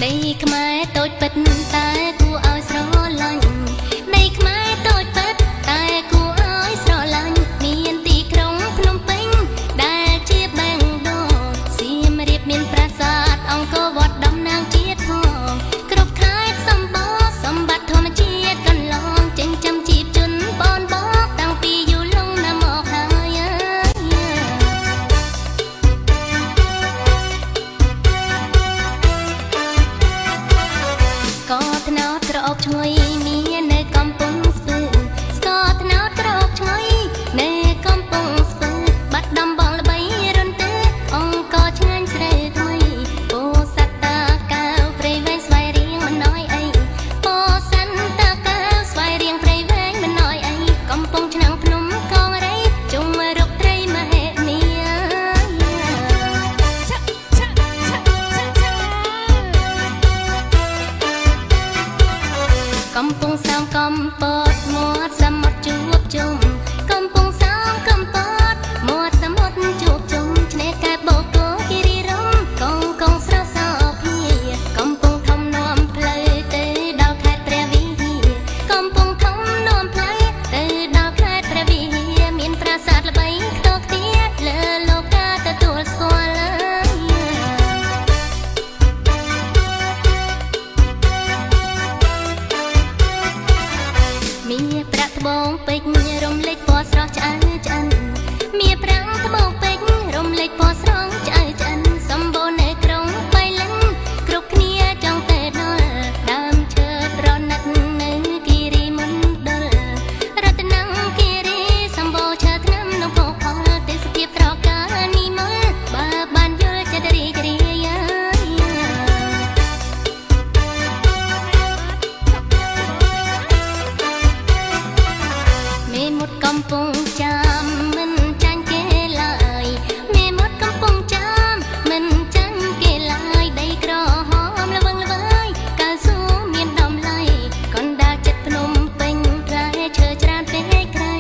ដីខ្មែរតូចពិតតែគួរឲ្យស្រឡាញ់ដីខ្មែរតូចពិតតែគួរឲ្យស្រឡាញ់មានទីក្រុងភ្នំពេញដែលជាបេះដូងសៀមរាបមានប្រាសាទអង្គរវត្តតំណាងជាតិផងគ្រប់ខេត្តសម្បូរសម្បត្តិធម្មជាតិកន្លងចិញ្ចឹមជីពជនបងបកតាំងពីយូរលង់ណាស់មកហើយ ស្ករត្នោតក្រអូបឈ្ងុយមាននៅកំពង់ស្ពឺស្ករត្នោតក្រអូបឈ្ងុយនៅកំពង់ស្ពឺបាត់ដំបងល្បីរន្ទឺអង្គរឆ្ងាញ់ស្រូវថ្មីពោធិ៍សាត់តាកែវព្រៃវែងស្វាយរៀងមិនណយអីពោធិ៍សាត់តាកែវស្វាយរៀងព្រៃវែងមិនណយអីកំពង់ឆ្នាំងភ្នំកងរៃជុំរុកត្រីមហិមា ឆាឆាឆាឆាឆា កំពង់សោមកំពតមាត់សមុទ្រជួបជុំកំពង់សោមកំពតមាត់សមុទ្រជួបជុំឆ្នេរកែបបូកូគិរីរម្យកងកងស្រស់សោភាកំពង់ធំនាំផ្លូវទៅដល់ខេត្តព្រះវិហារកំពង់ធំនាំផ្លូវទៅដល់ខេត្តព្រះវិហារមានប្រាសាទល្បីខ្ទរខ្ទាលើលោកាទទួលស្គាល់ មាប្រាក់ត្បូងពេជ្ររំលេចពណ៌ស្រស់ឆ្អៅឆ្អិនមាប្រាក់ត្បូងពេជ្ររំលេចពណ៌ស្រស់ឆ្អៅឆ្អិនសម្បូរនៅក្រុងបៃលិនគ្រប់គ្នាចង់ទៅដល់ដើមឈើប្រណិតនៅគិរីមណ្ឌលរតនគិរីសម្បូរឈើថ្នាំនំភោគផលទេសភាពត្រកាលនិមលបើបានយល់ចិត្តរីករាយ មេមុតកំពុងចាំមិនចាញ់គេឡើយមេមុតកំពុងចាំមិនចាញ់គេឡើយដីក្រហមល្វឹងល្វើយកៅស៊ូមានតម្លៃកណ្ដាលចិត្តភ្នំពេញផ្លែឈើច្រើនពេកក្រៃ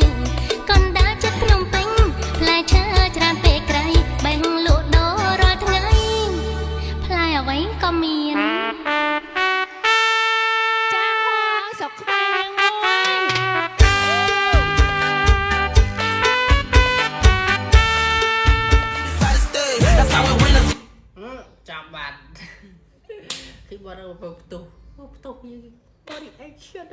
កណ្ដាលចិត្តភ្នំពេញផ្លែឈើច្រើនពេកក្រៃបេះលក់ដូររាល់ថ្ងៃផ្លែអ្វីក៏មាន ចាហួងស្រុកខ្មែរយើងមួយ ចាំបាត់គឺបាត់ទៅផ្ទុះផ្ទុះយើង body action.